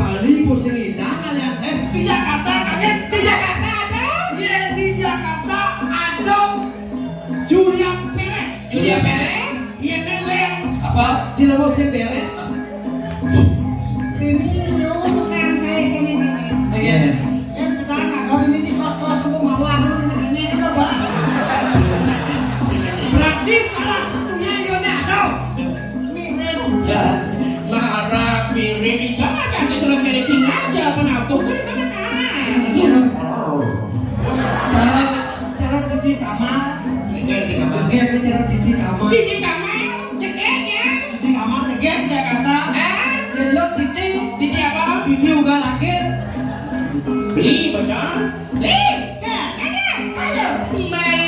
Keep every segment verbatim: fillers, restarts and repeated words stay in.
Bali pusing indah kalian saya. Di Jakarta kaget. Di Jakarta ada. Iya, di Jakarta ada Julia Perez. Julia Perez? Iya, kan, Leo? Apa? Di Lemos yang beres. Ini lu bukan saya ini, ini. Iya. Yang pertama, kalau ini di kos-kos, aku mau dulu ini, ini, ini, Pak. Berarti salah satunya Yona, tuh. Mirip. Ya, marah, mirip, jangan, jangan, itu lagi ada sini aja, kenapa? Kan, kan, kan. Cara, cara cuci kamar. Ini cara cuci kamar. Iya, ini cara cuci kamar. Cuci kamar, jegeg ya. Cuci kamar, jegeg, Jakarta. Ah? Ya, lo cuci. Cuci apa? Cuci uga lagi. Beli, bocor. Beli. Nah, nanya. Ayo. Main.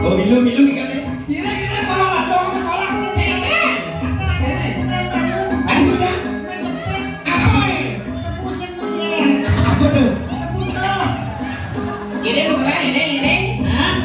Oh, milu, milu, ikan, eh. Kira-kira kalau ada orang salah, saya tanya. Ada sudah? Apa, eh? Apa tuh? Ini masalah ini, ini. Hah?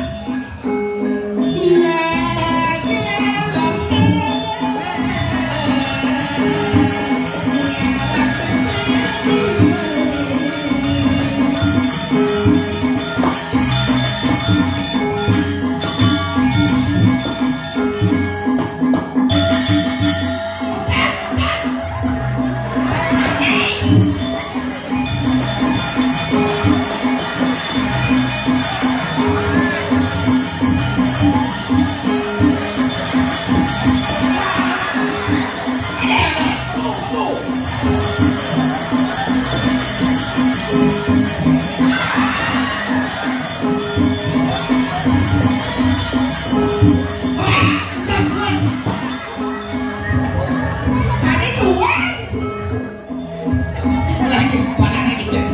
Lagi, barang lagi jadi.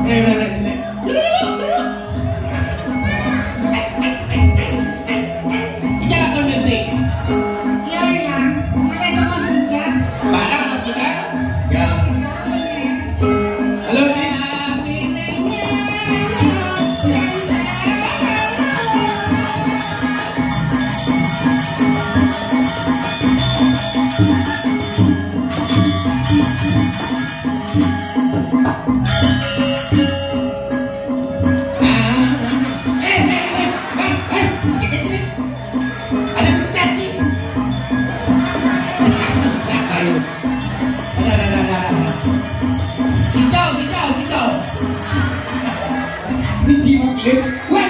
Eh, udah, udah, udah. Iya, lah, Tuan Bensi. Iya, iya. Mulai ke Mas Ujang. Barang Mas Ujang. Ya. Halo, Dik. Kicau, kicau, kicau. Ini sibuk, Lin. Wah,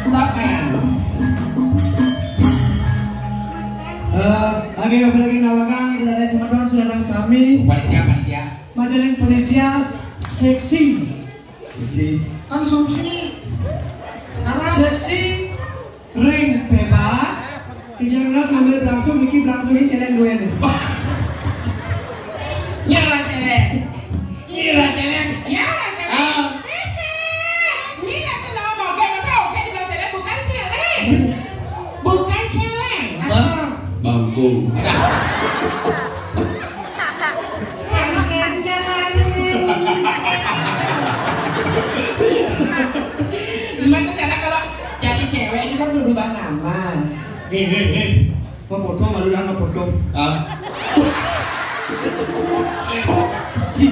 stop, sayang. Eh, lagi, lagi nawakang, kita ada semeton, saudara sami. Panitia, panitia. Majelis panitia seksi. Seksi. Konsumsi. Apa? Seksi ring bebas. Kejadian ngambil langsung, iki langsung ini kalian dua ini. Nyerah, cewek. Nyerah, cewek. Nyerah, cewek. Maksudnya kalau jadi cewek itu kan berubah nama. Nih, nih, nih. Mau foto malu lah, mau foto. Ah. Sih.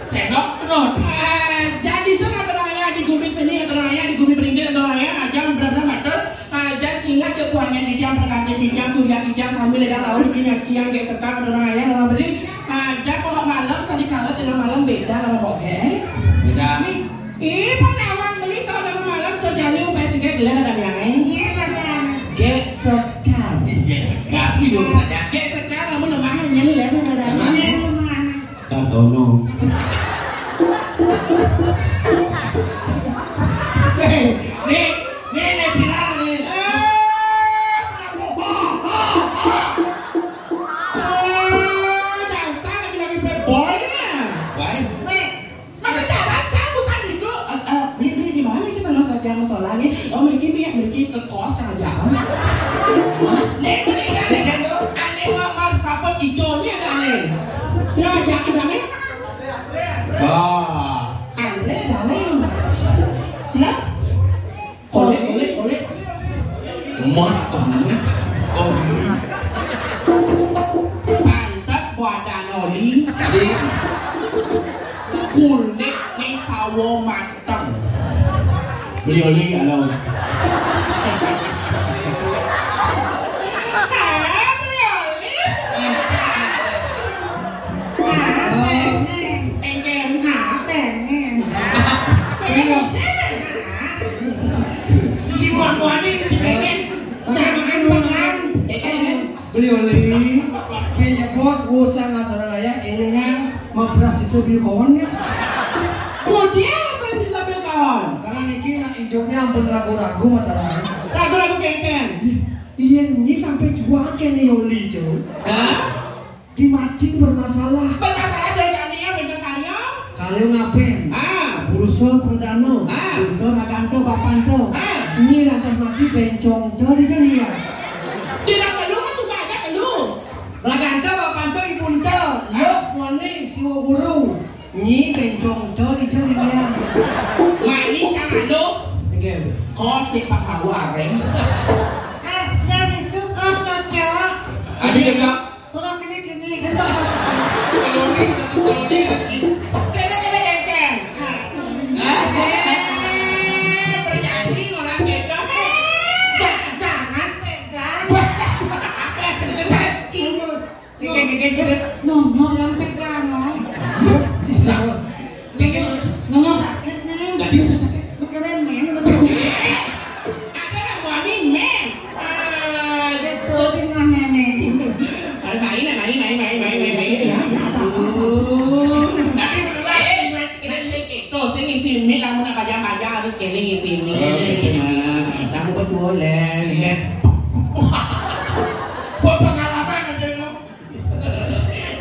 Sendok penuh. Ah, jadi itu kata raya di gumi seni, kata raya di gumi beringkil, kata raya aja benar-benar matur. Ah, jan cingat ke kuangan di tiang pergantian di tiang surya di tiang sambil ada laut di tiang ciang ke sekar kata raya dalam beri. Ah, jan kalau malam sadi kala tengah malam beda lah mau eh. Beda. Nih, ih, pas awang beli kalau dalam malam terjadi upaya juga gila ada yang eh. Iya, ada. Gek sekar. Gek sekar. Hidup saja. Gek sekar kamu lemah hanya nih ya ada. Lemah. Iya, lemah. Kartono. Nih, nih, nih, nih, viral nih. Eh, dasar lagi-lagi bad boy ya. Guys. Weh, masa cara cabusan itu? Eh, eh, beli, beli di mana kita nggak usah jangan soalnya. Oh, memiliki minyak, memiliki ke kos yang aja. Nih, beli kan, nih, kan, tuh. Aneh, Mas, sapot iconya, aneh. Siapa aja, aneh? Wah. Andre, Andre. Siapa? Oleh, oleh, oleh. Matang. Oh. Pantas badan oli. Tadi. Kulit nih sawo matang. Beli oli, halo. Hah, beli oli? Hah, pengen. Pengen. Hah, pengen. Pengen. Si buan-buan ini si pengen. Jangan, jangan. Pengen. Beli oli, punya bos, urusan acara raya, ini kan mau beras itu beli kawan ya. Mau dia beras itu beli kawan. Karena niki nak hidupnya ampun ragu-ragu masalahnya. Ragu-ragu kengkeng. Iya, ini sampai jual ke nih oli itu. Hah? Di mati bermasalah. Bermasalah dari kami ya, bintang karya. Kalau ngapain? Ah. Purusa Perdana. Ah. Untuk Raganto Bapanto. Ah. Ini lantas mati bencong dari dia. Tidak perlu kan suka aja perlu. Raganto Bapanto Ibunto. Yuk, wani siwa guru. Nyi bencong dari dia. Mani cang anu. Oke. Kau sepak mawar, eh. Eh, yang itu kos kocok. Adi kocok. Suruh kini kini gitu. Kalau ini satu kalau ini lagi. Kena kena kengkeng. Hah? Eh, berjanji orang gitu. Ja- jangan pegang. Wah, aku rasa kena cacing. Gini gini gini. Nyonya yang pegang, no. Bisa. Gini. Nyonya sakit nih. Jadi bisa sakit. Bukan main. Ada yang wangi men. Ah, gitu. Jadi nggak nenek. Main, main, main, main, main, main, main, main. Ya, ya, aduh. Tapi belum lah, eh, kita sedikit. Tuh, sini, sini, kamu nak pajang-pajang harus kene ngisi ini. Oh, gitu. Nah, kamu berdua, Len. Iya. Buat pengalaman aja, no.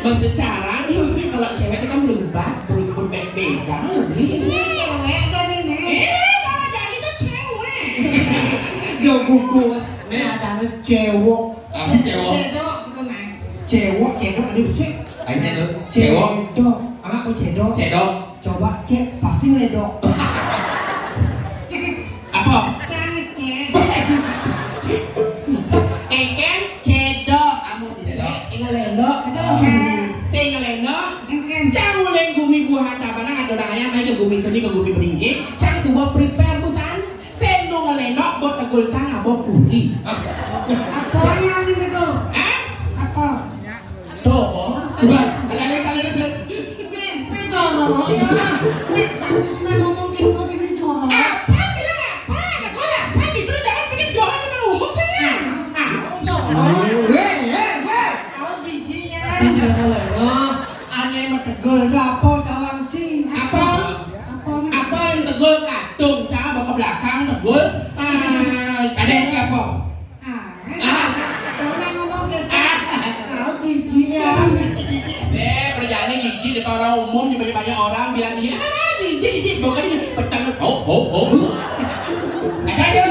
Maksud cara nih, kalau cewek itu kan berubah, berubah beda, lebih. Ini cewek aja nih, nih. Eh, kalau jadi tuh cewek. Yo, kuku. Nih, ada cewek. Apa cewek? Cedok gitu, Mas. Cewek, cedok, ada besi. Hanya tuh. Cewek. Cedok. Anak aku cedok. Cedok. Coba cek, pasti ledok. Apa? Jangan cek. Eken cedok, kamu cedok. Cek, ini ledok. Aduh. Sing ledok. Eken. Jangan gumi buah tabanan atau dah ayam aja gumi seni ke gumi beringkit. Cang semua prepare busan. Sendong lenok bot tegul cang abok kuri. Apa yang ini tuh? Hah? Apa? Tuh, oh. Bukan. Ada yang kalian lihat. Nih, nih jorok ya. Nih, tadi sih ngomong gitu ini jorok. Apa bilang apa? Ada gua apa gitu? Jangan bikin jorok depan umum saya. Ah, jorok. Weh, weh, weh. Tahu giginya. Tidak boleh. Wah, aneh mah tegul. Ada apa, Kawang Cing? Apa? Apa? Apa yang tegul? Kadung, cang, bawa ke belakang, tegul. Ah, ada yang apa? Ah, orang ngomong gitu. Tahu gigi ya. Eh, kerjaannya gigi depan orang umum, di banyak orang bilang, "Iya, gigi, gigi." Bukan ini, petang, oh, oh, oh. Ada dia.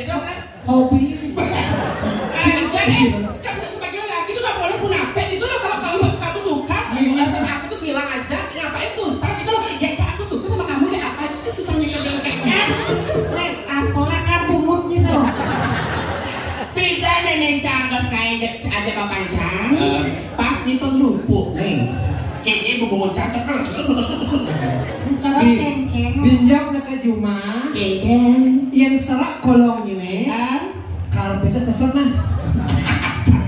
Gitu kan? Hobi. Eh, jadi, kamu sebagai laki itu nggak boleh munafik gitu loh. Kalau, kalau kamu suka, eh, sama aku tuh bilang aja, ngapain susah gitu loh. Ya, ya, aku suka sama Ajak Bang Panjang, pas di pengelupuk nih. Kayaknya ibu mau cakep kan. Kalau Di- kengkeng. Binjak nak ke jumah. Kengkeng. Yang serak kolong ini. Ah. Karpetnya sesek nah.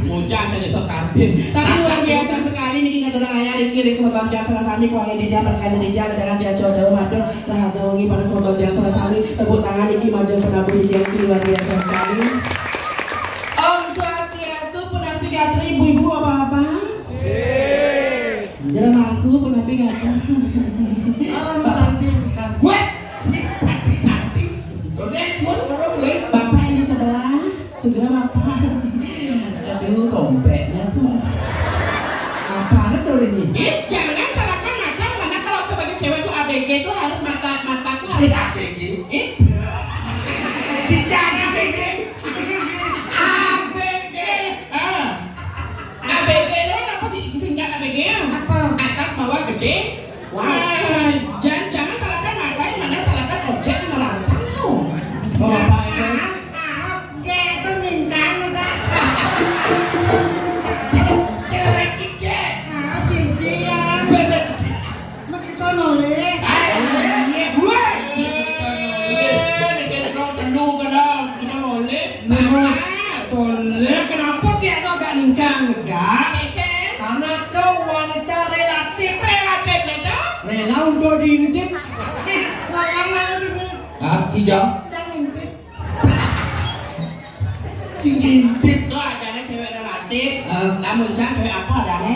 Hujan saja sok karpet. Tapi luar biasa sekali nih, kita orang ayah Riki, Riki sama Bang Jasa Sami, keluarga dia, berkali dia, dengan dia jauh-jauh matur, rahaja wengi pada sama Bang Jasa Sami, tepuk tangan Riki, maju penabuh Riki yang luar biasa sekali. Om Swastiastu, punapi gatra, ibu-ibu, bapak-bapak. Jelema aku punapi gatra. Om Santi, Santi. Weh, ini Santi, Santi. Udah, cuma orang lain. Bapak yang di sebelah, segera bapak. Aduh, kompeknya tuh. Apa tuh ini? Eh, jangan salahkan mata, mana kalau sebagai cewek tuh A B G tuh harus mata, mataku harus A B G. Eh? Tidak A B G. A B G. Ah. A B G itu apa sih? Singkat A B G ya? Apa? Atas, bawah, gede. Wah, jangan, jangan salahkan mata, yang mana salahkan objek yang merangsang tuh. Bapak itu. Ah, ah, oke, itu ningkang, Kak. Jelek, jelek, jelek. Ah, gigi ya. Bener. Begitu nulis. Ah, iya, gue. Iya, dikit dong, dulu, kadang. Kita nulis. Nulis. Soalnya kenapa dia tuh agak ningkang, enggak? Karena kau wanita relatif. Relatif itu? Rela untuk diintip. Eh, wayang malu ini. Ah, tidak. Jangan intip. Intip. Tuh, adanya cewek relatif. Ah. Namun, Cang, cewek apa adanya?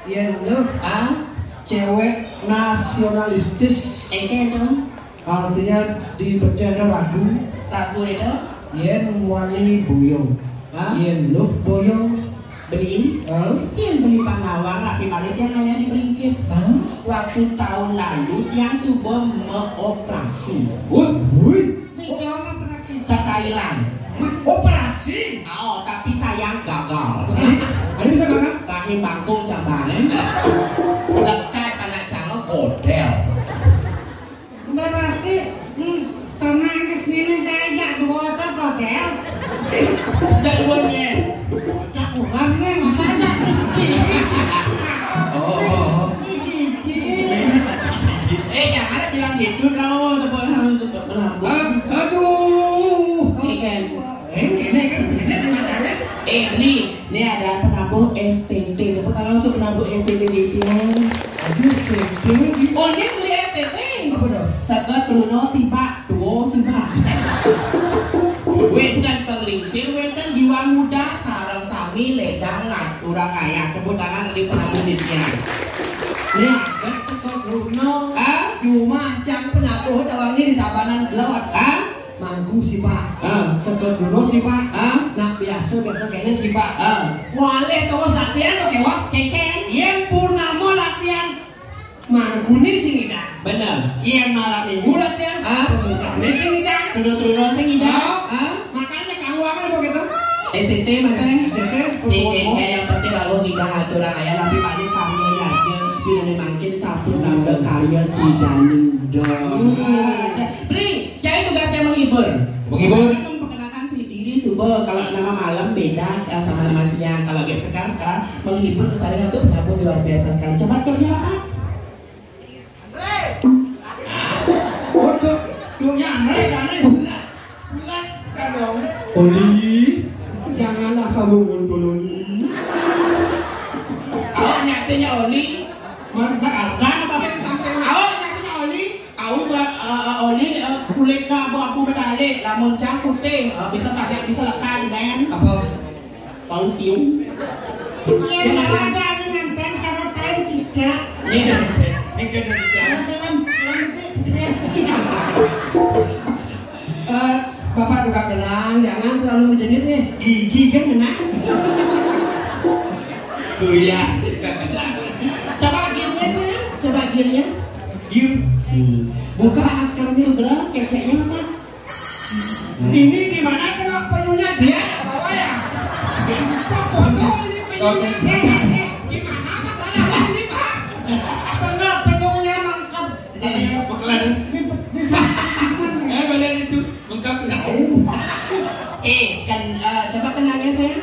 Ya, lu. Ah? Cewek nasionalistis. Engke itu. Artinya di pecah ada ragu. Ragu itu? Yen wani boyong. Hah? Yen luh boyong. Beli? Hah? Yen beli Panawang, tapi malah dia ngayah di Bringkit. Hah? Waktu tahun lalu, dia sudah mengoperasi. Wih, wih. Di Jawa operasi. Ke Thailand. Operasi? Oh, tapi sayang gagal. Ada bisa gagal? Rahim bangkung cabang. Lekat anak cangok kodel. Berarti, hmm, tanah ke sini kayak jak dua atau kodel? Jak dua nih. Jak bukan nih, masa jak. Oh. Eh, jangan bilang gitu dong, tepuk tangan untuk pelabuhan. Ah, aduh. Ikan. Eh, ini kan bener di matanya. Eh, ini, ini ada penabuh S T T. Tepuk tangan untuk penabuh S T T gitu. Aduh, S T T. Oh, ini beli S T T. Apa dong? Seket Runo Sipak, duo Sipak. Wénten pengelingsir, wénten jiwa muda, sareng sami ledang ngaturang ayah. Tepuk tangan di penabuh Disnya. Nih, Seket Runo. Ah? Cuma cang penabuh doang di Tabanan Gelot. Ah? Mangku Sipak. Ah. Seket Runo Sipak. Ah. Nak biasa, biasa kene Sipak. Ah. Waleh terus latihan, oke, wah. Keken. Yen purnama latihan Mangkune sing ngidang. Bener. Yen malam minggu latihan, ah, pemukane sing ngidang. Dulur-dulur sing ngidang. Ah. Ah. Makanya kamu akan begitu. S T T, Mas, eh? S T T, si Eka yang penting lalu ngidang aturan ayah, tapi paling kami aja. Pilih mangkin sabun tanggal karya si Daning dong. Hmm. Bri, jadi tugasnya menghibur. Menghibur. Saya memperkenalkan si diri, suba kalau nama malam beda, eh, sama nama siang. Kalau kayak sekarang, sekarang menghibur, kesannya untuk penabung luar biasa sekali. Cepat kerja apa? Waduh, dunia Andre, Andre. Pulas, pulas, kadang. Oli, janganlah kamu muncul, Oli. Awak nyatanya Oli. Mana ada samping, samping. Awak nyatanya Oli. Au ba, eh, eh, Oli, eh, kulit ka abu-abu medalik, lamun cang putih, eh, bisa kagak bisa lekat, men. Apa? Tahu siung. Iya, kalau ada angin nganten, kalau kain cicak. Ini, ini kan cicak. Kalau salam, salam, eh, Bapak juga kenang, jangan terlalu menjengit nih. Gigi kan kena. Oh iya. Coba gearnya, sayang. Coba gearnya. Gir. Hmm. Buka maskernya, segera, keceknya apa? Hmm. Ini gimana kena penyunya dia? Bawa ya? Kok bodoh ini penyunya? Oke. Eh, eh, eh, gimana masalahnya ini, Pak? Kena penyunya mangkep. Iya, bekelan. Di, di, di, Eh, kalian itu mengkap ya? Eh, kan, eh, coba kenanya, sayang.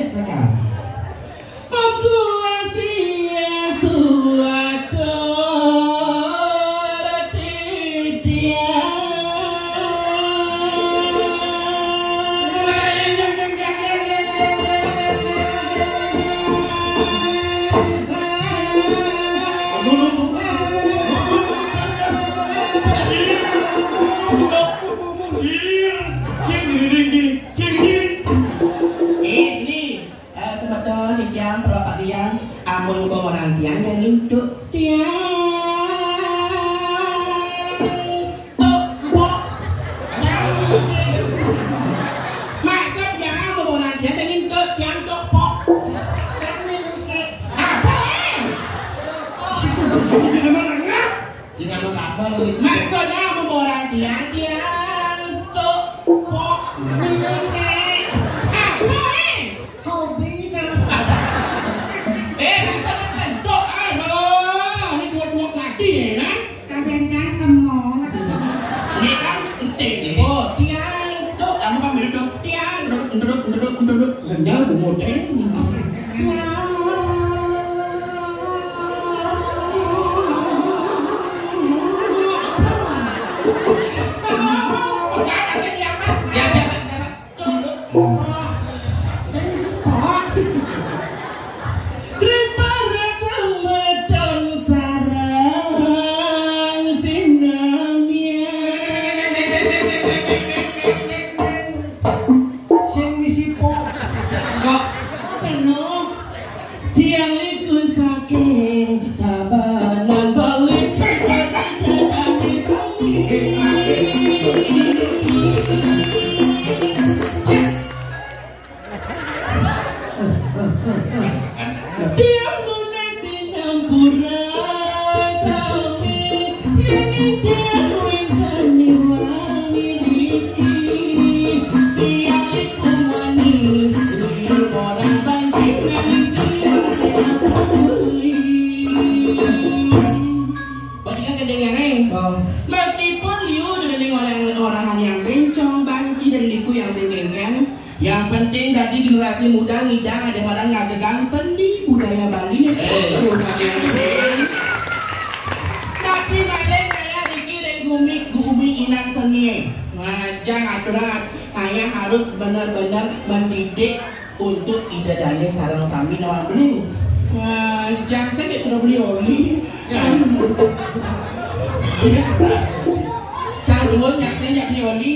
Nek sekar. Om Swastiastu, atur titiang. Eh, ni, eh, semeton, tiang, bapak tiang, amun komonan tiang, jangan untuk tiang. Tuk, pok. Jangan diusik. Maksud tiang, amun komonan tiang, jangan untuk tiang, tuk, pok. Jangan diusik. Apa? Jangan merengek. Sing anu tambal gitu. Maksudnya mau orang tiang-tiang tuh pok. Apa, eh? Hobi dah. Eh, masa kan tuh, aduh, ini dua-dua lagi ya, kan? Kadang cangkem mau. Ini kan tempo, tiang tuh, kamu kan duduk tiang, duduk, duduk, duduk, duduk, kenyal, gemuk, eh. Sing ngisi pok. Kok? Apa no? Tiang liku saking Tabanan Bali. Tiang munasi nampura sami, yen tiang wingkani wangi niki. Tiang liku mani, orang banting nang tiang beli. Meskipun liu dening orang-orang yang bencong banci dan liku yang sing kengken, yang penting dadi generasi muda ngidang ada marang ngajegang seni budaya Bali. Eh. Tapi malih kaya riki ring gumi, gumi inang seni. Ngajang aturan, hanya harus benar-benar mendidik untuk ida dane sareng sami nawang beli. Nah, jam saya tidak sudah beli oli. Ya. Cak Duun, nyak saya nyak beli oli.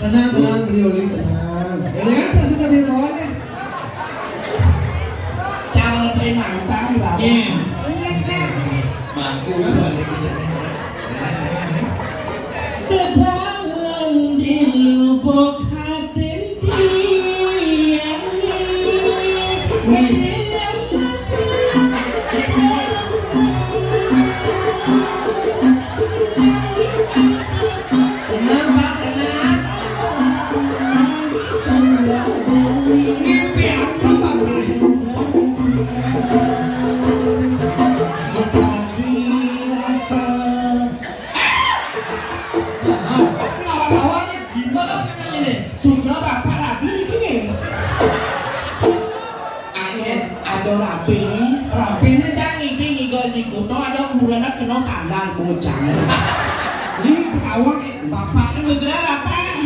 Tenang, tenang, beli oli, tenang. Ini kan sudah beli oli. Cak beli mangsa di bawah. Iya. Mantu kan balik ke jalan. Ke dalam Kena sandal bocah. Ini ketawa, eh, bapak. Sudah, bapak.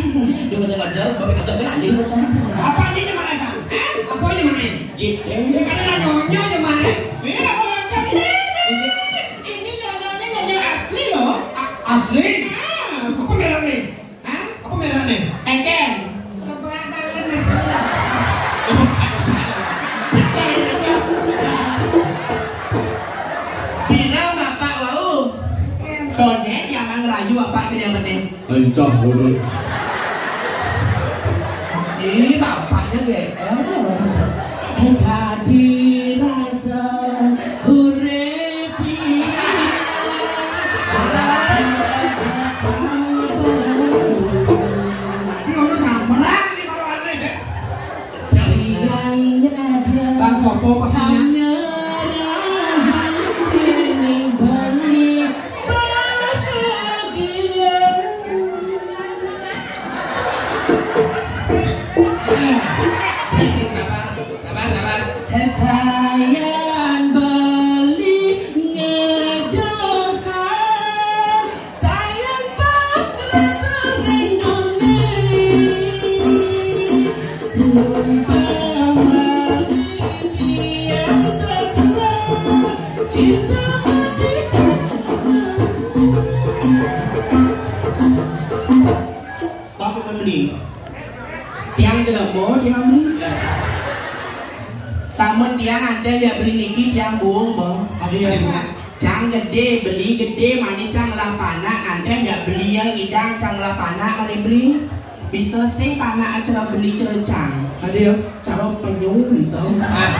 Dia macam ajar, bapak ajar kan anjing bocah. Apa dia mana, San? Apa dia mana? Jit. Dia kan ada nyonya dia mana? Ini apa macam ini? Ini nyonyanya nyonya asli loh. A-, asli? Ah. Apa merah nih? Hah? Apa merah nih? Eken. Coba balik, Mas. Bilang bapak wau. Konek yang ngerayu bapak ke dia meneh. Encah bodoh. Ih, bapaknya G R. Tadi rasa urip iki. Iki ono samperan iki karo aneh, Dek. Yang ada Bang, sopo pastinya? Hanya rahasia ini balik bahagia. Sabar, sabar, sabar. Sayang beli ngejohan, sayang bak rasa rindunya. Sumpah mati tiang terserah, cinta mati. Stop, Ibu Mending. Tiang jelema, tiang muli. Tamun tiang anten jak beli niki, tiang buung, Bang. Ada ya, Bang? Cang gede, beli gede, mani cang lah panak, anten jak beli yang idang, cang lah panak, mani beli. Bisa sing panak acara beli cara cang. Ada ya? Cara penyu bisa. Ah,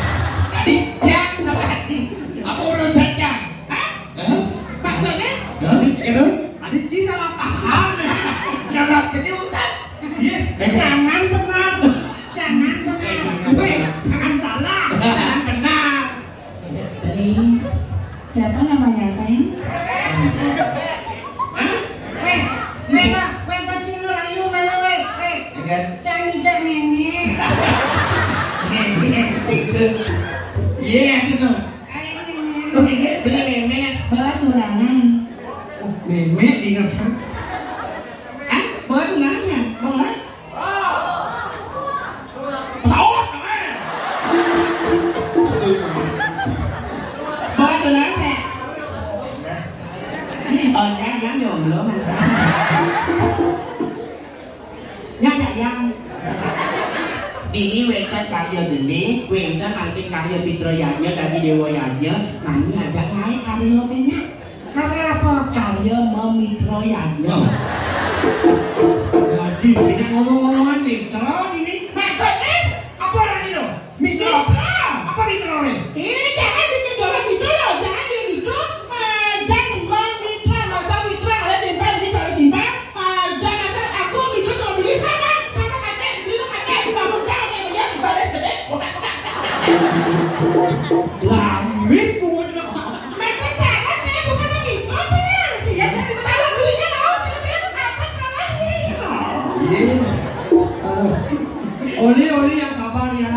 tadi cang sama hati. Apa urusan cang? Hah? Hah? Maksudnya? Hah? Itu? Ada ci salah paham. Jangan penyu, Ustaz. Iya. Eh, jangan benar. Jangan benar. Weh, jangan salah. Jangan benar. Beli. Siapa namanya, sayang? Hah? Weh, weh, Kak. Weh, Kak Cino Layu, mana, weh? Weh. Iya. Cang ngijak nenek. Nenek, sing. Iya, itu tuh. Kayak nenek. Oke, guys, beli memek. Bawa tunangan. Oh, memek diingat, Cang. Ah, bawa tunangan, Cang? Mau lah? Pesawat, namanya. Bawa tunangan, Cang? Oh, enggak, enggak, jomblo, Mas. Nyadak yang dini wénten karya jelé, wénten mangkin karya Pitra Yadnya dadi Déwa Yadnya, mani ajak laé karya penak. Karya apa? Karya memitra Yadnya. Dadi sing ngomong-ngomongan mitra dini. Maksudnya apa lagi lho? Mitra. Apa mitra, Ré? Eh, jangan bikin dolar gitu loh. Jangan bikin gitu. Eh, jangan bilang mitra, masa mitra, ada timpal, ini cara timpal. Eh, jangan masa aku mitra sama beli sama, sama kate, beli sama kate, bangun jangan yang lihat, balas gede, kotak, kotak. Lamis, bunga. Masa cara saya bukan memitra, saya. Iya, saya salah belinya mau, saya, saya apa salahnya? Iya. Aduh. Oli, Oli yang sabar ya.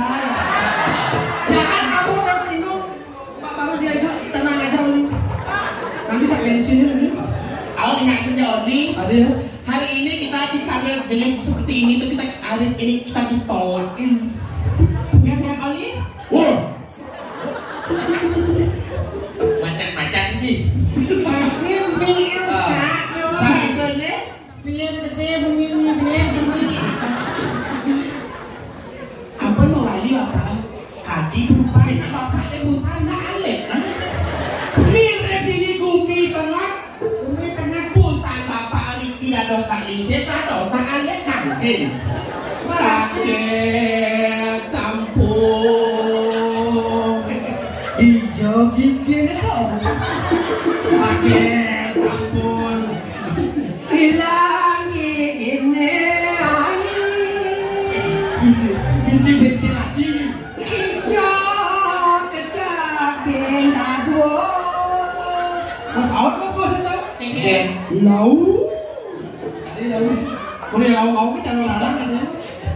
Jangan kamu tersinggung. Pak, baru dia itu tenang aja, Oli. Nanti tak bensinnya nanti. Awas, ingat kerja, Oli. Ada ya? Hari ini kita di karya jelek seperti ini tuh kita hari ini kita ditolak. Ya, saya Oli. Wah. Macam-macam sih. Pasti mie yang Ah. Satu. Satu deh. Biar gede bunyinya, biar gede. Apa mau lali apa? Kadi berupanya bapak teh busana alit, nah. Mirip ini gumi tengah. Gumi tengah. Busan bapak niki dados tak lingsir, dados tak alit, mangkin. Sakit sampun. Ijo gigi to. Sakit sampun. Ilang ini ai. Bisi, bisi ventilasi. Ijo kecap benda dua. Mas Aot mau kau satu? Oke. Lau. Tadi lau. Udah lau, lau kita larang katanya.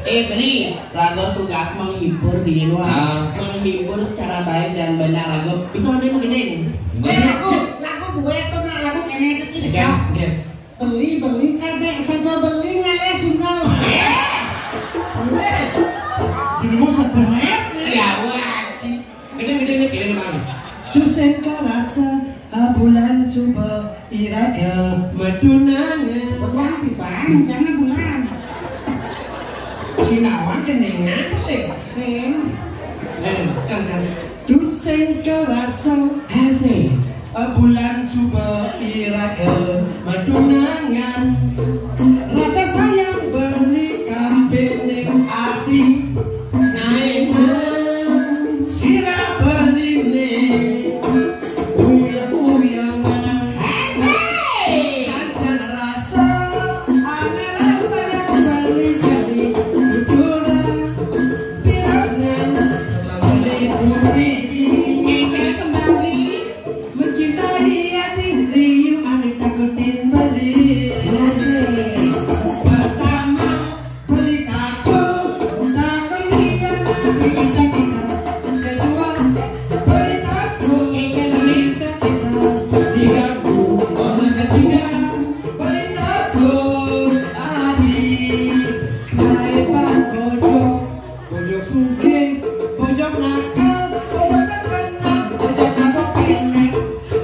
Eh, beli. Lagu tugas menghibur di luar. Ah. Menghibur secara baik dan benar lagu. Bisa lebih begini. Enggak. Eh, lagu, lagu Kue tuh nak lagu kene kecil ya. Nggih. Beli, beli, kadek saja beli, ngalih sundal. Jadimu stres. Ya, wajib. Gede, gede, gede, gede, Bang. Tusing karasa, ah, bulan suba iraga madunangan. Bulan, Bang, jangan bulan. Sinawan keningan sih. Sing. Eh, kan, kan. Tusing karasa, asik. Ah, bulan suba iraga madunangan. Rasa sayang beli kambening ati. Naengan sira beline uyang-uyangan. Hei! Kancana rasa, ane rasa yang beli jadi jujuran. Pirangan beli budi. Kembali. Mencintai hati liu ane takutin beli. Pertama, beli takut, takut dia nanti kita. Kedua, beli takut, kita kita diganggu. Yang ketiga, beli takut, adi, baik bang bodoh. Bojog sugih, bojog nakal, bojog terkenal, bojog nabok kenek.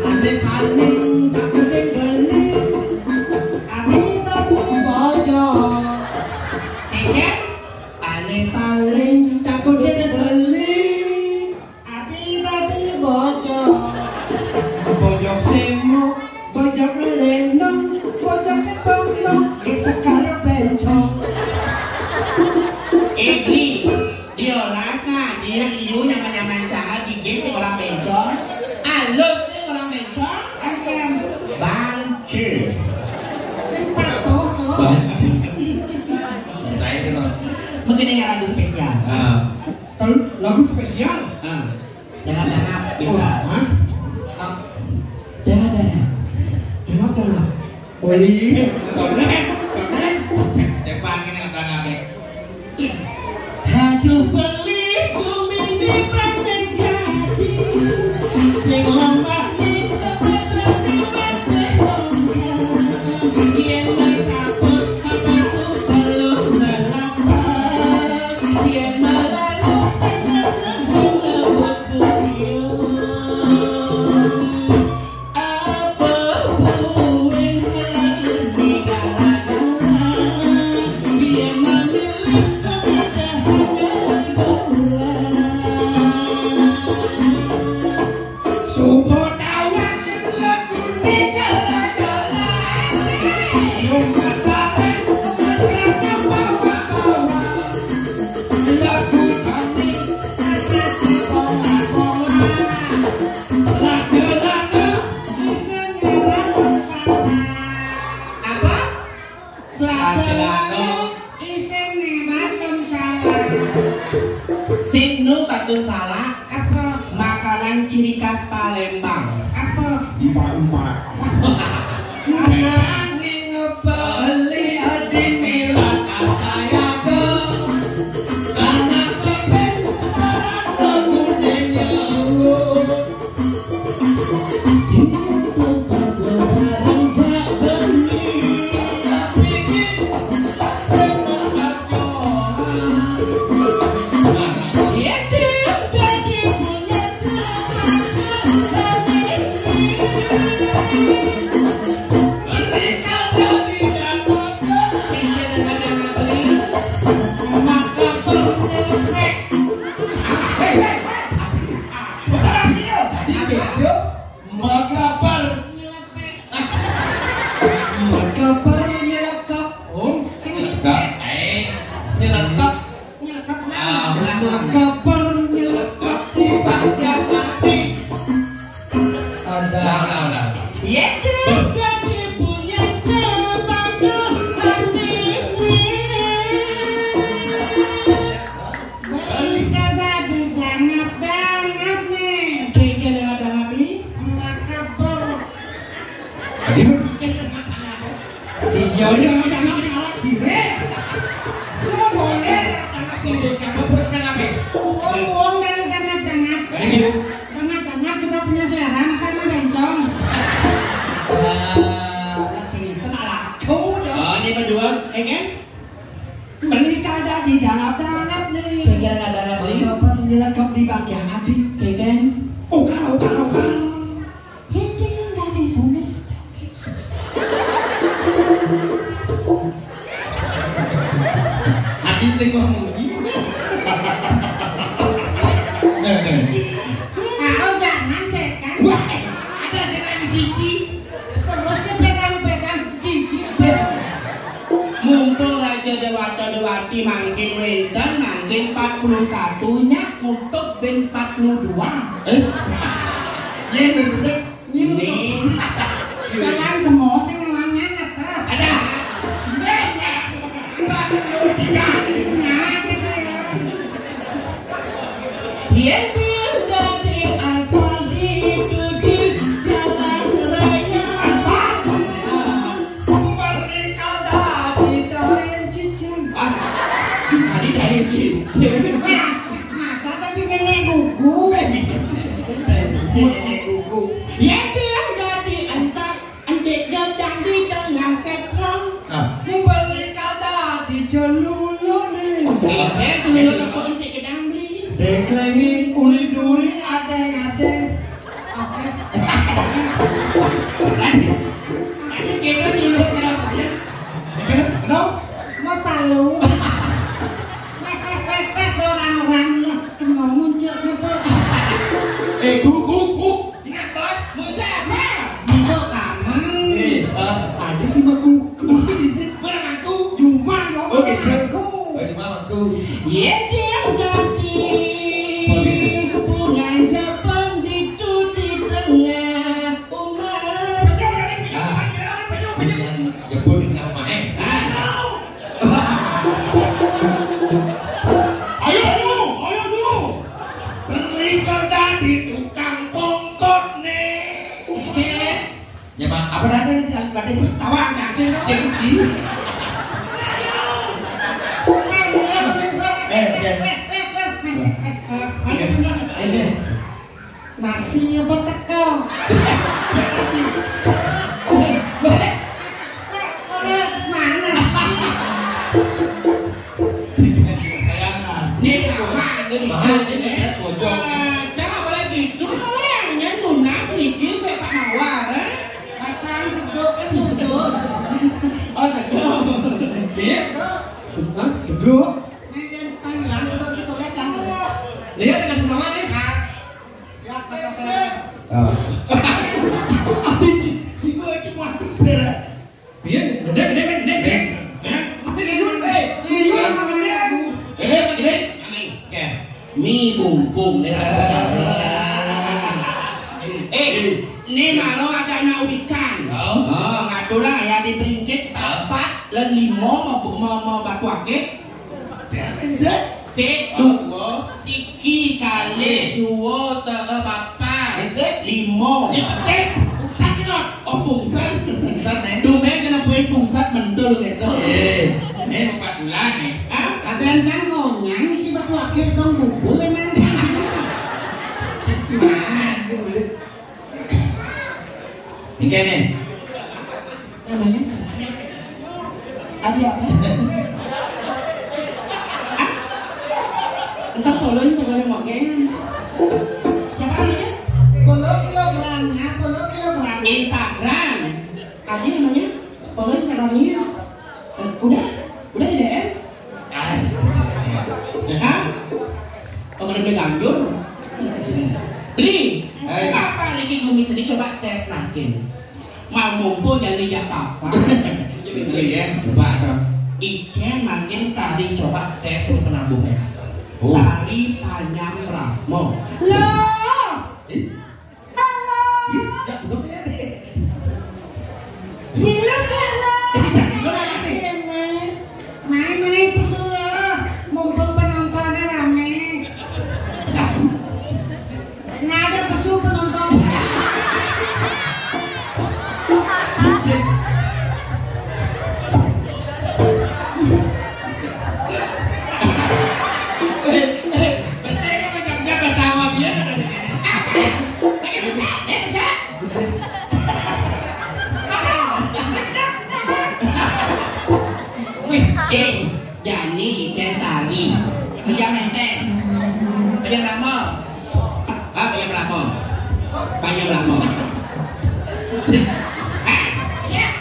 Ane paling takutin beli. Ane tadi bojog. Kengkeng? Ane paling takutin beli. Ati tadi bojog. Bojog semo, bojog lenong, bojog ketono, gesek kaya bencong. Eh, Bli, diolas nah, dia iu nyaman-nyaman cara digesek orang bencong. Alus nih orang bencong. Bangke. Sing patuh tuh. Bangke. Saya kenal. Mungkin ini lagu spesial. Ah. Lagu, lagu spesial. Ah. Jangan dangap, bisa. Hah? Ah. Jangan dangap. Jangan dangap. Oli. Tonen, tonen. Cepat ini udah ngabe. Aduh, beli bumi ini panas jadi. Sing lemah nih, tapi masih longgar. Yang tak takut, apa tuh belum berlaku. Apa? Selajengane isin nih batun salah. Sing nu batun salah. Apa? Makanan ciri khas Palembang. Apa? Empat-empat. Nanging beli adi milat asayaka. Anak kepeng sarang lagune nyaut. Makabar. Makabar nyelekap. Oh, nyelekap. Eh, nyelekap. Nyelekap. Ah, makabar nyelekap di Banjar mati. Ada. Lah, lah, lah. Iya, sudah dipunya cempaka hatimu. Beli kagak didangap-dangap nih. Kagak dangap-dangap nih. Emak kebel. Tadi lu pikir emak dangap. Iya, iya, emak dangap, dangap, gile. Kan? Beli kada di dalam-dalam nih. Pengen ada lagi. Apa nyelekap di bagian hati? Kan? Oka, oka, oka. Hati yang dari sana. Hati tengok mungkin. Nah, nah. Tahu jangan pegang. Wah, ada sih lagi cici. Terus dia pegang-pegang cici. Mumpung Raja Dewata Dewati mangkin wénten, mangkin empat puluh satu nya untuk bin empat puluh dua. Eh? Iya, bener. Ini. Jalan ke Mosing emangnya nggak tahu. Ada. Empat puluh tiga. Nah, gitu ya. Yén pindah di asal di duduk jalan raya. Balik kada di daun cicing. Ah, tadi dari cicing. Nah, masa tadi nenek gugu? Nenek gugu. Yén pindah di entak Entik gedang di tengah setrong. Ah. Beli kada di celulu nih. Eh, celulu kok entik gedang beli? Diklengi uli duri adeng-adeng. Oke. Tadi, tadi kita celulu kenapa ya? Kenapa? No? Mau palu. Wek, wek, wek, wek, orang-orang lah. Kena muncul gitu. Eh, guru, guru, guru. Ingat, Bos. Muncul apa? Muncul kamu. Eh, eh, ada di mangku. Mana mangku? Cuma ya. Oh, gitu. Mangku. Oh, cuma mangku. Yén dia dadi bunga Jepang di tengah umat. Ah. Bunga Jepang di tengah umat, eh. Ah. Ayo lu, ayo lu. Beli kerja di tukang bongkot nih. Ya, Pak, apa ada di dalam badan? Tawa, nggak sih, Pak? Jadi. Eh, eh. Ini, ini. Nasi apa teko? Mana? Ini nama, ini. Mahal, ini, ya, bojong. Ah, jangan boleh gitu, orangnya nunas niki, saya tak mawar, eh? Pasang seduk kan bujur. Oh, seduk. Iya. Seduk. Hah? Seduk. Nah, yang panggilan seduk itu, lihat, kan? Lihat dengan sesama, nih. Nah, lihat, pakai saya. Ah. Apa sih? Cuma, cuma. Iya, gede, gede, gede, gede. Hah? Apa liur, eh? Liur, apa liur? Gede, gede. Aneh. Ya. Mi bungkung, nih. Eh, ini malu ada anak ikan. Oh. Oh, ngatulah ya di peringkit, papat, lan limo, mau, mau, mau batu akeh. Sik, duo, siki, kalih, duo, telu, papat, limo. Cek, cek. Pungsat, Nok. Oh, pungsat. Pungsat, Neng. Tumben kena poin pungsat, mentul gitu. Eh, ini empat bulan nih. Hah? Kadang kan ngonyang, si batu akeh dong bubul emang. Cuman, gitu. Ini nih. Namanya siapa? Adi apa? Ah? Entah tolong sebagai mogen. Siapa namanya? Puluh kilogramnya, puluh kilogram. Instagram. Adi namanya? Tolong Instagramnya. Eh, udah? Udah di D M? Ah. Hah? Oh, udah ganjur? Beli. Hai. Apa niki gumi sedih coba tes makin. Mau mumpung yang dijak apa? Beli ya, coba dong. Icen makin tadi coba tes penambuhnya. Oh. Tari Panyam Ramo. Loh. Eh? Halo. Ih, ya, belum ya, deh. Halo, halo. Eh, jangan dulu, ya, deh. Main, main, pesulap. Mumpung penontonnya rame. Nggak ada pesu penonton. Eh, eh, bahasa ini macam dia bahasa Arab, ya? Eh, jani icén tari. Panyam énténg. Panyam rama. Ah, panyam rama. Panyam rama. Ah, siap.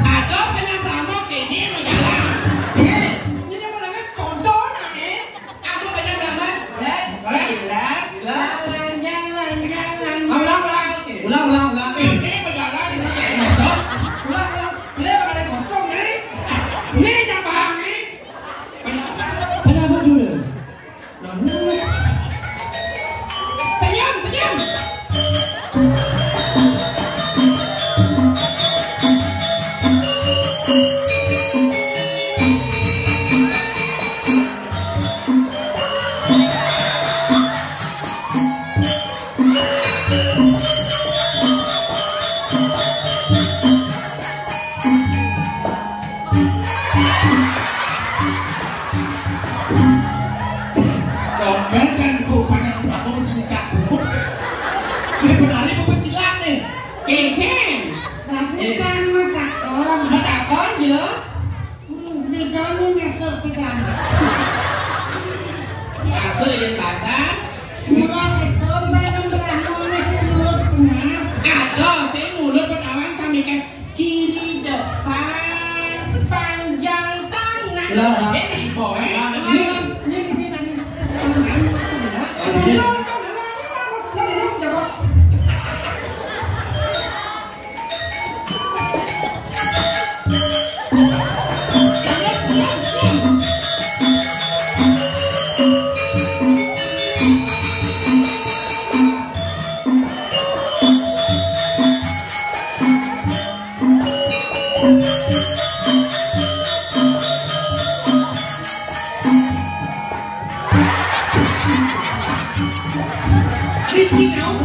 Ada penyamrama kene majalan. Eh, ini namanya tontonan, eh. Aku penyamrama. Eh, jelas, jelas. Jalan, jalan, jalan. Ulang, ulang. Ulang, ulang, ulang. Ini majalan, ini kayak masuk. Ulang, ulang. Ini bakal kosong, ini. Ini nyapa, ini. Kenapa, Jules? Senyum, senyum. Dompet kan bukan yang berapa sih, Kak? Ini penari apa pesilat nih? Kengkeng. Bukan matakon. Matakon, ya. Hmm, di dalam masuk ke dalam. Masuk yang basah. Mula itu bareng Brahmana sing nurut Mas. Ada sing mulut pertama sampai ke kiri depan, panjang tangan. Lah, lah. Eh, boy. Lah, ini, ini, ini tadi. Kecil kau.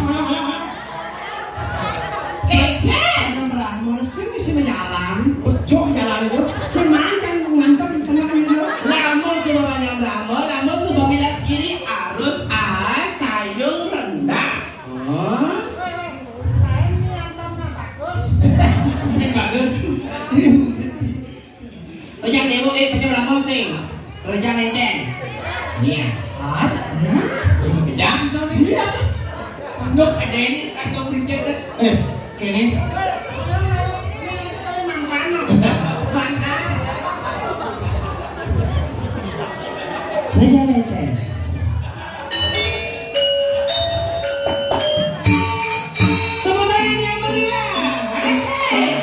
Keke, nang Brahmana sing isi menyalang, wis jok jalan itu, sing mancang ngantem tengah itu. Lamun coba pandang Brahma, lamun coba milas kiri, arus alas, tayung rendah. Oh. Ini bagus. Rejang demo, eh, pecah lambung sing. Rejang enteng. Iya. Ah, tak kenal. Kejam soalnya. Iya. Nuk aja ini kantong berita kan. Eh, kene. Rejang enteng. Tepuk tangan yang meriah. Asik.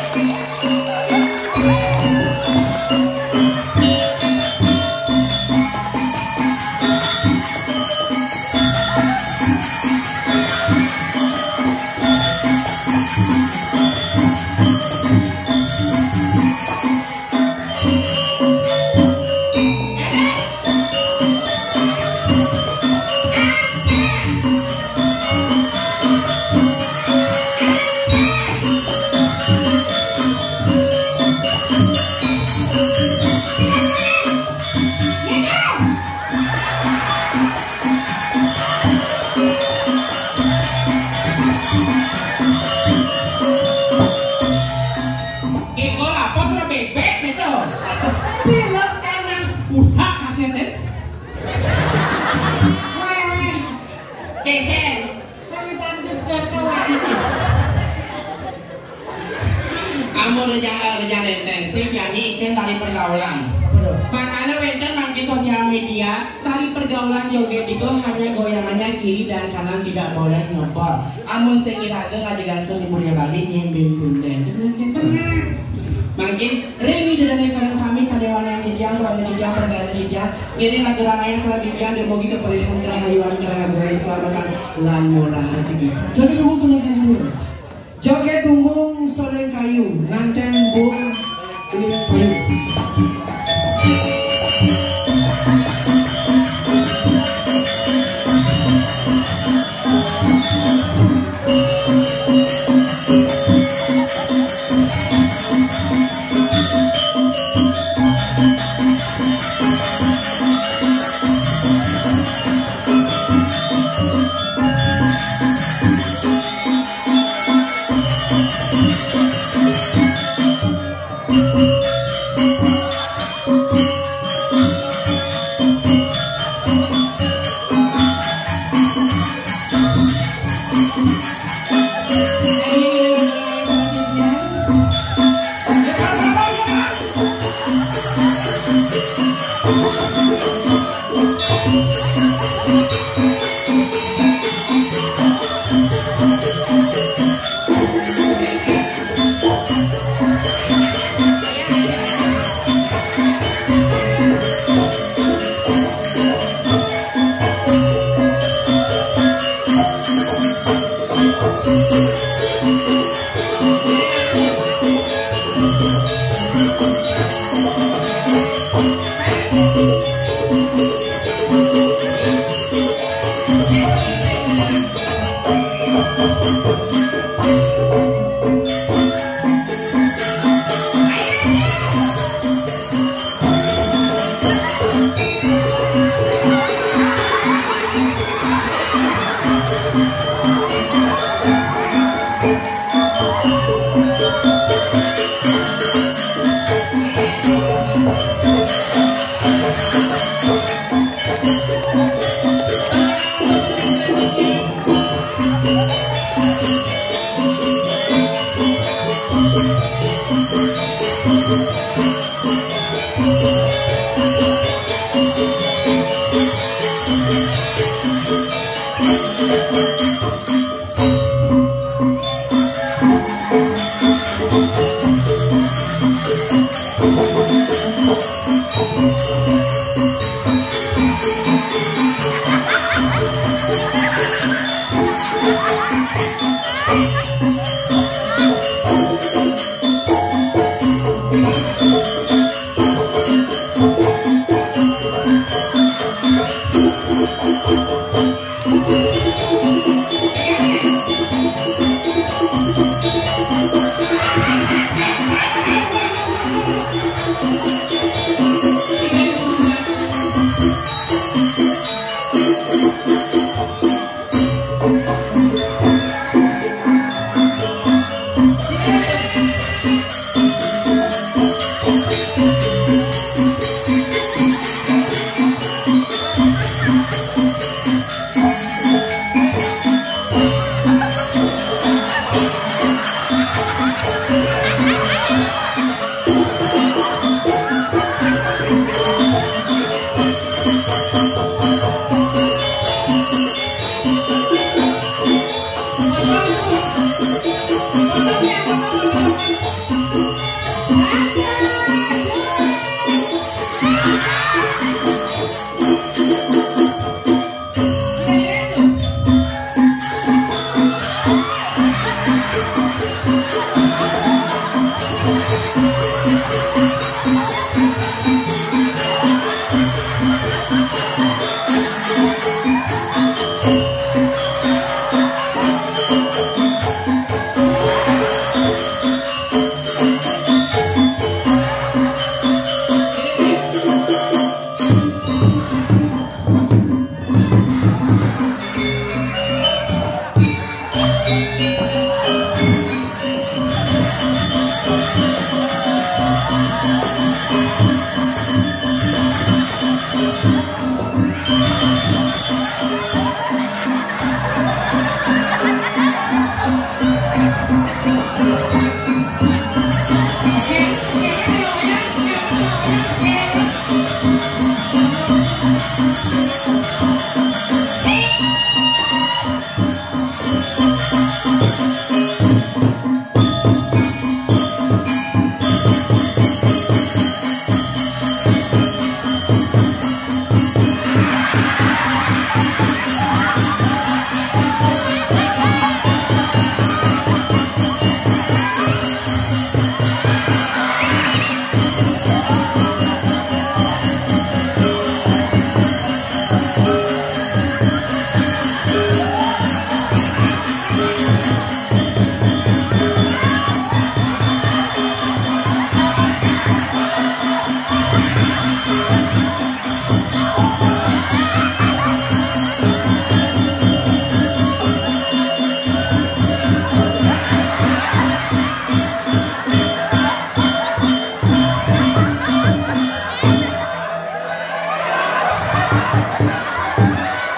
Iko lapor sudah bebek gitu. Piles kanan. Usah kasih teh. Weh, weh. Keken. Sing ditanti jatuh. Amun rejang, rejang enteng, sing jani icén tari pergaulan. Bener. Makanya wénten mangkin sosial media, tari pergaulan jogét itu hanya goyangannya kiri dan kanan, tidak boleh ngebor. Amun sing iraga ngajegan seni budaya Bali nyén bén punten. Mangkin ring ida dané sareng sami sadéwaning titiang, pramila titiang, pergaulan titiang, ngiring raga ramaya sareng titiang dumugi ka paripuran karahayuan, karaharjan, kaslamatan lan murah rejeki. Jadi dulu sudah terus. Jogét bumbung sareng kayu, nganten bung kulit payu.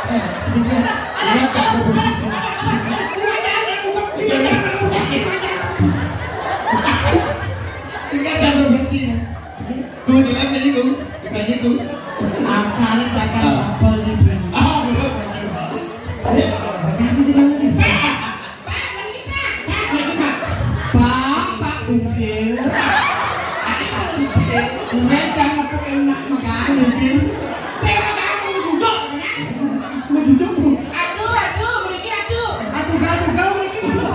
Iya, tak ada besi. Iya, tak ada besi. Tuh, dia kan jadi tuh, ikannya tuh. Asal cakar Ah. Apa nih, Bang? Ah, bener. Kasih dia lagi. Pak, Pak Ucil. Ucil, jangan pakai enak makan, Ucil. Saya makan, duduk, ya. Mau duduk, Bu. Aduh, aduh, mriki aduh. Aduh, gaduh, gaduh, mriki, Bu.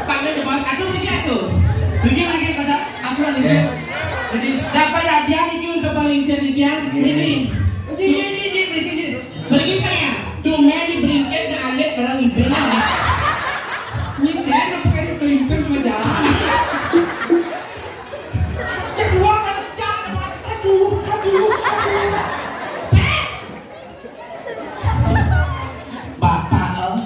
Panggil ya, Bos. Aduh, mriki aduh. Mriki lagi pada aku lagi. Iya. Jadi, dapat hadiah niki untuk Bang Lingsir niki ya. Iya. Ini. Ini, ini, ini, mriki, ini. Bagi saya, cuma diberikan ke alit orang ibu. Ini saya nak pakai kelintir sama jalan. Kedua, aduh, aduh, aduh. Bapak, eh,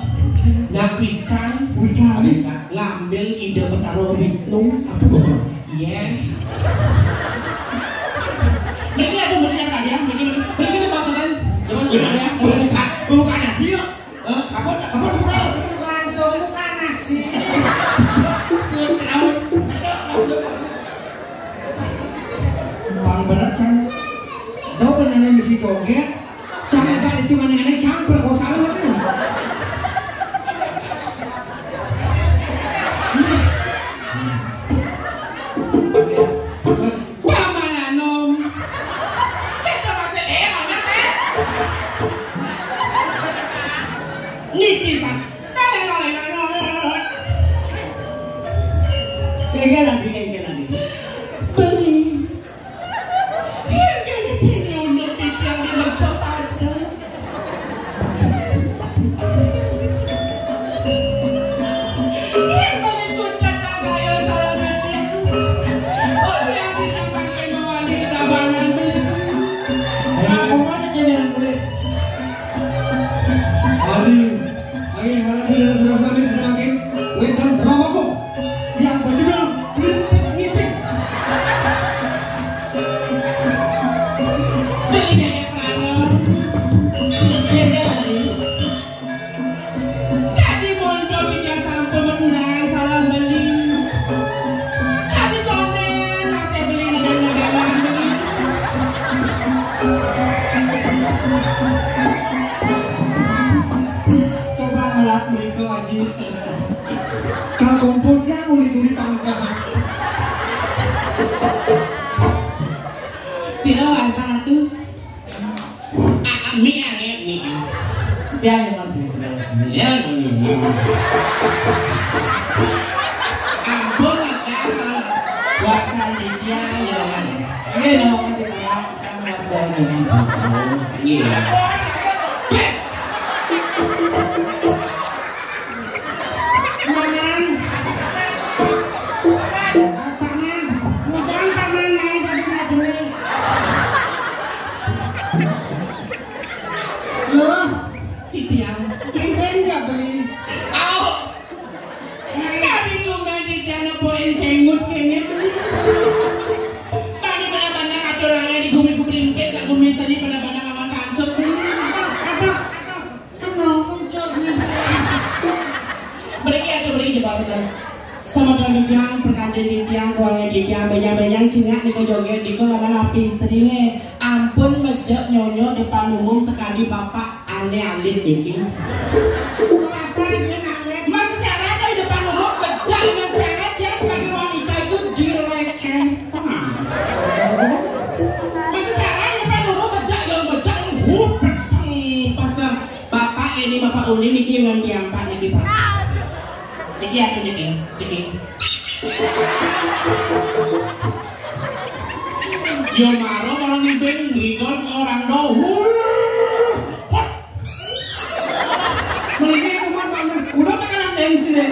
nak wikan, wikan, ngambil ide Betara Wisnu. Apa? Iya. Mriki aduh, mriki yang tadi ya, mriki, mriki, mriki itu pasukan. Coba, coba ya. Bukan, bukan nasi kok. Eh, apa, apa, apa? Langsung bukan nasi. Sup laut. Bang berat, Cang. Jauh kan nenek mesti joget. Cang, enggak itu aneh-aneh, Cang, perkosaan, waduh. Paman anom. Kita masih eh, mana, eh? Niti sa. Kira-kira lagi, kira-kira lagi. Beli. Kira-kira lagi, kira-kira lagi. Ayo, ayo, ayo, ayo, ayo, ayo, ayo, yang berjudul Kritik Ngiting. Dadi monto pinjam sampun menang salah beli. Dadi konden masih beli ngedang-ngedangan beli. Coba ngelak mereka, Aji. Kakumpul yang uli-uli tangkap. Sira wasa tuh. Ah, mi, ah, mi, mi. Ya, ya, Mas. Ya, ya, ya. Ampun, Mas, ya. Wasa dia, ya, Mas. Ini loh, kita ya. Iya. Paman. Paman. Ngutang paman, naik tadi nggak jelas. Loh, titiang. Enten nggak beli? Au. Kami tumben titiang nepukin sengut kene beli. Tadi benar-benar aturane di gumi kubringkit, gak gumi seni benar-benar ngomong kancut. Aduh, aduh, aduh. Kenapa, Cok? Mriki aduh, mriki jebak sekarang. Sama dengan titiang, perkande titiang, kuange titiang, banyak-banyak cingak nika joget nika lawan api istrine. Ampun mejek nyonyo depan umum sekali bapak ane alit niki. Kenapa dia alit? Mas cara di depan umum mejek dengan cara dia sebagai wanita itu dilecehkan. Mas cara di depan umum mejek yang mejek, uh, pasang, pasang. Bapak ini, Bapak Uli niki nganti ampak niki, Pak. Niki atuh niki, niki. Yo maro orang ngimpin ngigon orang dohur. Hot. Mriki kuman paman, udah tekan tensi deh.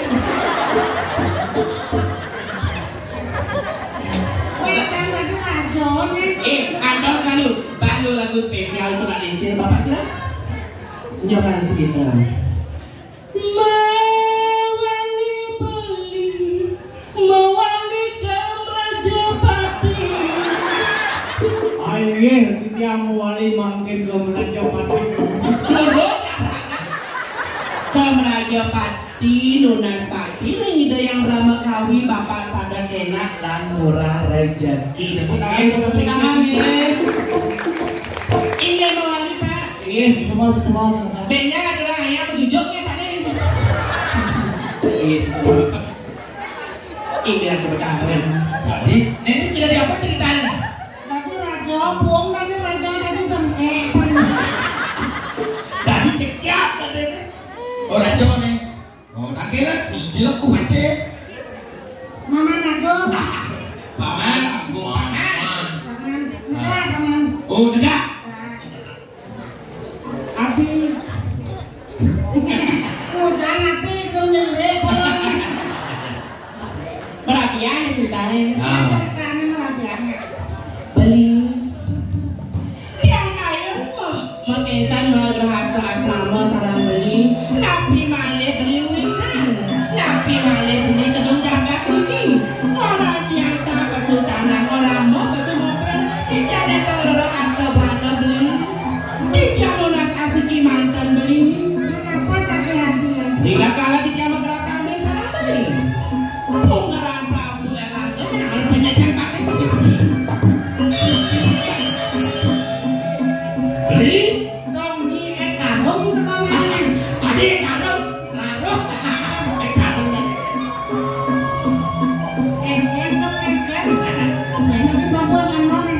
Weh, tambah dua zone. Eh, ada lagu, baru lagu spesial untuk Anak Lingsir, Bapak silakan. Nyoba sekitar. Mawali beli, mawali ke Raja Pati. Ayo, nggih, titiang mawali mangkin ke Raja Pati. Pati, nunas pati ring Ida Yang Brahma Kawi, Bapak sanget enak lan murah rejeki. Tepuk tangan, tepuk tangan, nggih. Inggih mawali, Pak. Inggih, semua, semua, semua. Benya adalah ayam jujuk nggih, Pak, nih. Inggih, semua. Inggih, tepuk tangan. Tadi, ini sudah di apa ceritanya? Tadi raja, buang tadi raja, tadi bengkek. Tadi cekiak tadi. Oh, raja nih. Oh, tak kira, terus cilok ku mati. Mama nago. Paman, ampun, paman. Paman, enggak, paman. Oh, enggak. Nah. Ati. Udah nanti itu nyelip. Perhatian ya ceritanya. Ah. Ceritanya perhatiannya. Beli. Tiang kayun me-, makénten magrahasa asrama sareng beli. Napi malih beli wikan? Napi malih beli tedung jagat ini? Ora tiang tak kesultanan, ora mau kesumopen. Tidak ada orang atau bana beli. Titiang nunas asiki manten beli. Kenapa tak hati-hati? Rila kala titiang magerak kami sareng beli. Punggaran Prabu Erlangga menangan penyajian pakai sejati. Beli. Dong di Ekarung ke kamar. Tadi Ekarung. Lalu. Ekarung. Encen, encen. Encen, bagus, aman.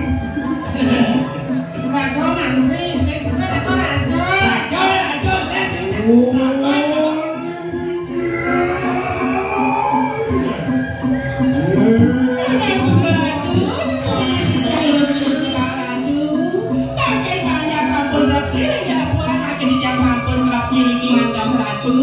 Raja mantri, sing bener apa raja? Raja, raja, sing bener. Pakai banyak sampun rapi, ya, buat pakai dia sampun rapi, ini ada satu.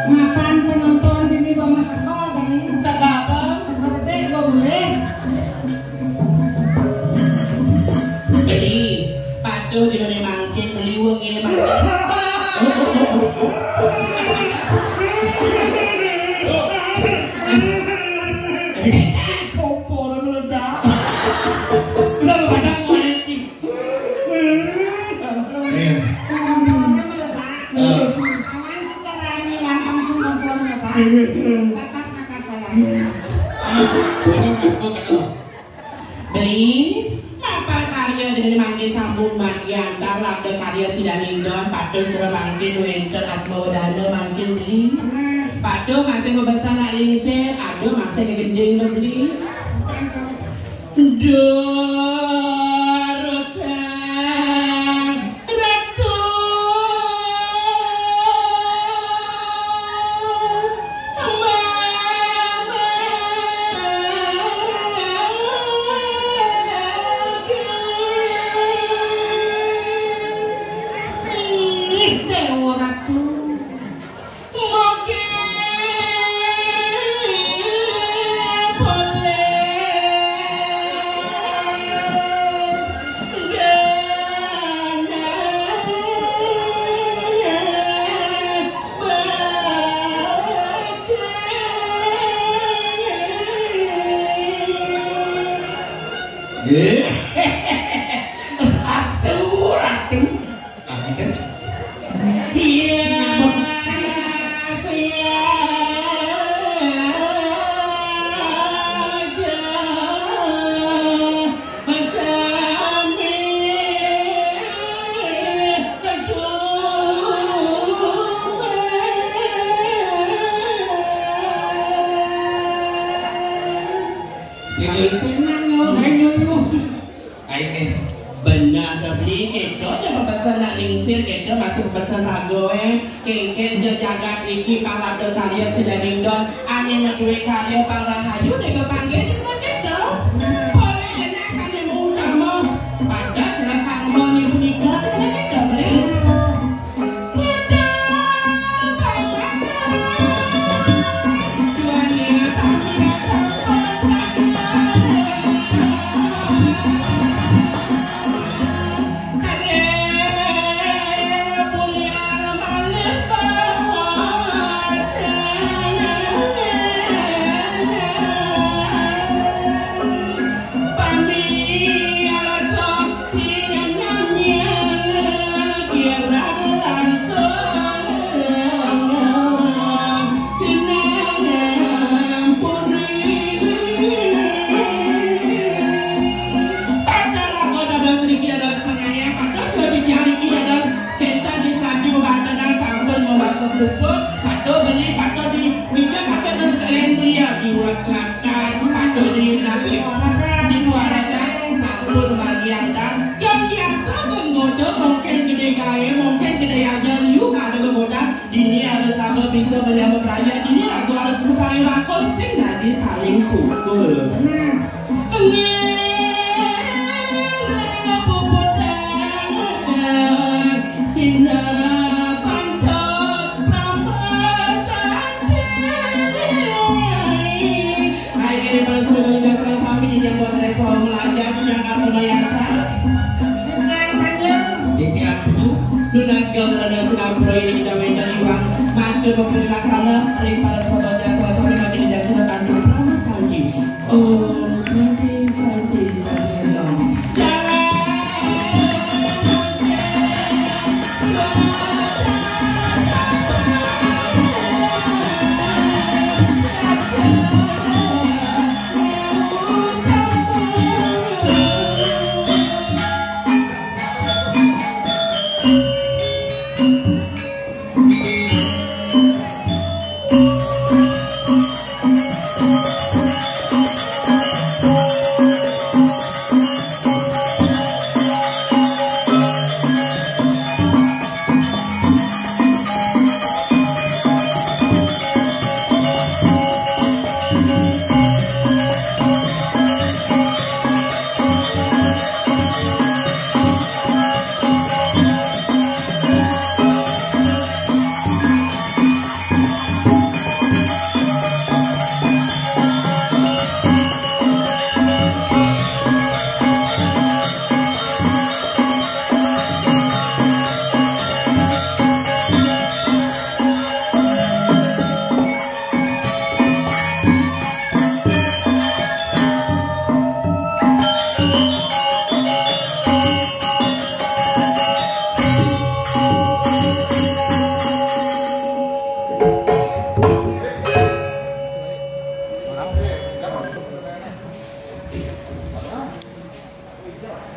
Mapan penonton dini bama sekolah tadi. Sebab apa? Seperti boleh. Jadi, patuh di dunia mangkin, meliwung ini mangkin. Kompor meledak. Udah, padang mau nanti. Iya. Awan kita rani lantang sing kompor meledak. Tatap mata saya. Beli, mapan karya dene mangke sampun mangke antar labda karya sidaning don, patuh cara mangke wenten atma wedana mangke beli. Patuh masih bebesan nak lingsir, aduh masih kegending to beli. Duh, Ratu. Ih, Dewa Ratu. Nggih. Ratu, ratu. Iya. Ayo, tenang, yo, ayo, yo. Ayo, eh. Bener to, Beli. Kéto ja pabesen nak lingsir, kéto masih pabesen rago, eh. Kéngkén ja jagat iki pang lada karya sidaning don. Ané madué karya pang rahayu dadi kapanggih dina kéto. Polih enak sané mautama. Pada celaka ngembang ibu nikah dina kéto, Beli. Kita di satu badan sampun memasak pupuk, patut beli, patut di, minyak patut dan kalian beli ya, di ulat kelakar, patut di nabi, di muarakan, sampun bagian dan, yang biasa menggoda, mungkin gede gaya, mungkin gede aja, liu ada menggoda, dini ada sabar bisa menyambut raya, dini aku ada sekali lakon, sing dadi saling pukul. Nah, Nunas gambaran sinapura ini kita minta iwang. Matur pepun laksana ring para